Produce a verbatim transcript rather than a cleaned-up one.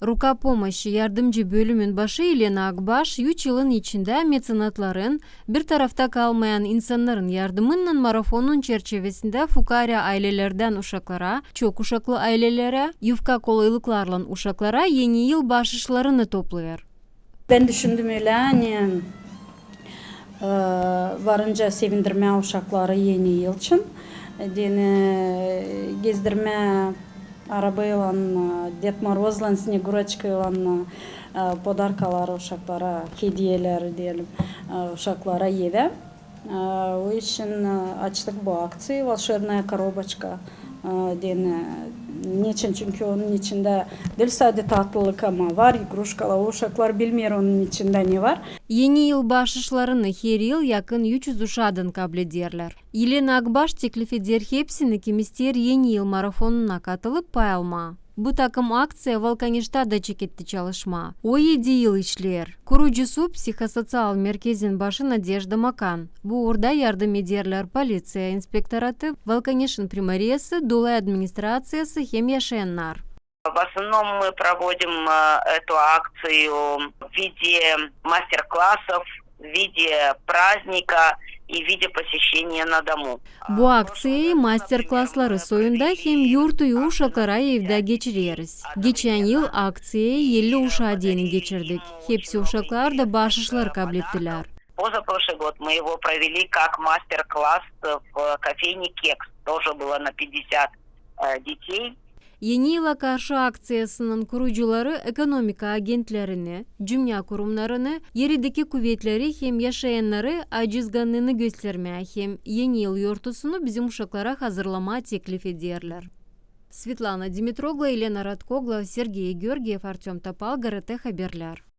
Ruka pomoşi yardımcı bölümün başı Elena Akbaş üç yılın içindä meţenatların, bir tarafta kalmayan insannarın yardımınnan marafonun çerçivesindä fukaarä aylelerdän uşaklara, çok uşaklı aylelerä, yufka kolaylıklarlan uşaklara Eni yıl baaşışlarını toplêêr. Bän düşündüm ölä, ani, e, varınca sevindirmää uşakları Eni yıl için. Deyni, e, gezdirmää arabaylan, e, Ded Morozlan, Sneguroçkaylan, e, podarkalar uşaklara, hediyelär deyelim, e, uşaklara evä. E, o için, e, açtık bu akţiyayı «Волшебная коробочка». E, deyni, neçin? Çünkü onun içindä diil sade tatlılık, ama var igruşkalar, uşaklar bilmeer onun içindä ne var. Eni yıl baaşışlarını her yıl yakın üç üz uşaadan kablederlär. Elena Akbaş teklif eder hepsini, kim isteer Eni yıl marafonuna katılıp pay almaa. Bu takım akţiya Valkaneşta da çeketti çalışmaa. O edi yıl işleer. Kurucusu psihosoţial merkezin başı Nadejda Makan. Bu uurda yardım ederlär poliţiya inspektoratı, Valkaneşin primariyası, Dulai administraţiyası hem yaşayannar. В основном мы проводим, э, эту акцию в виде мастер-классов, в виде праздника и в виде посещения на дому. Bu akţiyayı master-klasları soyunda hem yurtuyu uşaklara evdä geçireriz. Geçän yıl akţiyayı elli uşaa deyni geçirdik. Hepsi uşaklar da baaşışlar kablettilär. Позапрошлый год мы его провели как мастер-класс в кофейне «Кекс». Тоже было на пятьдесят, э, детей. Eni yıla karşı akţiyasının kurucuları ekonomika agentlerini, cümnä kurumnarını, erideki kuvetleri hem yaşayannarı acizgannıını göstermää hem Eni yıl yortusunu bizim uşaklara hazırlamaa teklif ederlär. Svetlana Dimitroglu, Elena Radkoglu, Sergey Georgiev, Artёm Topal, GRT Haberlär.